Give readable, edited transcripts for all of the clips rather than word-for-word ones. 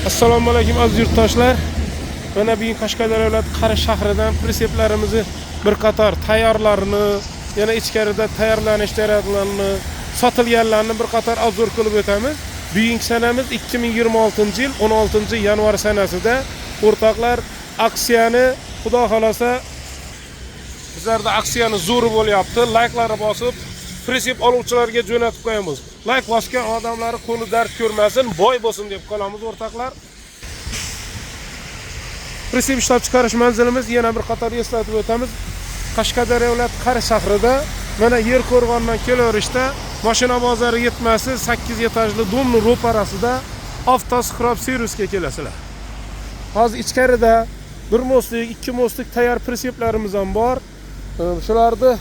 Assalomu alaykum, aziz yurtdoshlar. Mana bugun Qashqadaryo viloyati Qari shahridan pritseplarimizni bir qator tayyorlarini, yana ichkarida tayyorlanish jarayonlarini, sotilganlarini bir qator обзор qilib o'tamiz. Bugungi sanamiz 2026-yil 16 yanvar sanasida, o'rtoqlar, aksiyani, xudo xolasa, bizlarda aksiyani zo'ri bo'lyapti. Layklarni bosib, pritsep oluvchilarga jo'natib qo'yamiz. Layk bosgan odamlar qo'li dard ko'rmasin, boy bo'lsin deb qolamiz, o'rtoqlar. Pritsep ishlab chiqarish manzilimiz, yana bir qator eslatib o'tamiz. Qashqadaryo viloyati Qari shahrida, mana yer qo'rg'ondan kelaverishda, mashina bozori yetmasi, 8 etajli дом ni ro'parasida Avtoskrab servisga kelasizlar. Hozir ichkarida bir мост lik, ikki мост lik tayyor pritseplarimiz ham bor. Shularni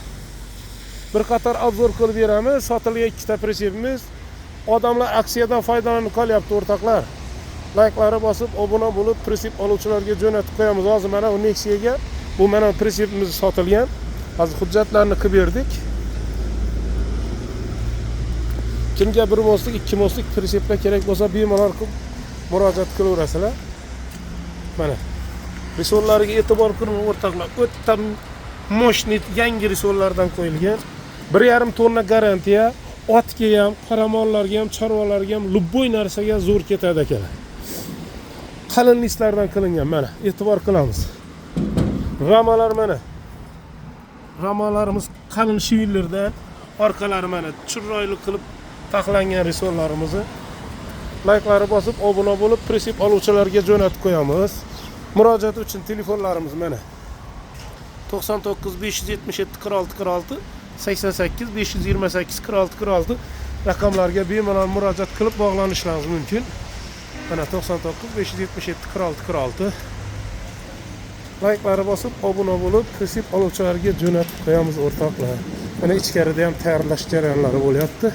bir qator обзор qilib beramiz. Sotilgan ikkita pritsepimiz. Odamlar aksiyadan foydalanib qolyapti, o'rtoqlar. Layklari bosib, obuna bo'lib, pritsep oluvchilarga jo'natib qo'yamiz. Hozir mana bu Nexia'ga, bu mana pritsepimiz sotilgan. Hozir hujjatlarni qilib berdik. Kimga bir мост lik, ikki мост lik pritseplar kerak bo'lsa, bemalol qilib murojaat qilaverasizlar. Mana resorlariga e'tibor qiling, o'rtoqlar. O'ta мощный yangi resorlardan qo'yilgan. 1,5 tonna garantiya. Otga ham, qoramollarga ham, chorvalarga ham, любой narsaga zo'r ketadi akalar. Qalin listlardan qilingan, mana e'tibor qilamiz. Ramalar mana. Ramalarimiz qalin shiyillardan, orqalari mana chiroyli qilib taxlangan resorlarimizni. Layklari bosib, obuna bo'lib, pritsep oluvchilarga jo'natib qo'yamiz. Murojaat uchun telefonlarimiz mana: 99 577 46 46, 88 528 46 46 raqamlarga bemalol murojaat qilib bog'lanishlaringiz mumkin. Mana 99 577 46 46. Layklari bosib, obuna bo'lib, pritsep oluvchilarga jo'natib qo'yamiz, o'rtoqlar. Mana ichkarida ham tayyorlash jarayonlari bo'lyapti.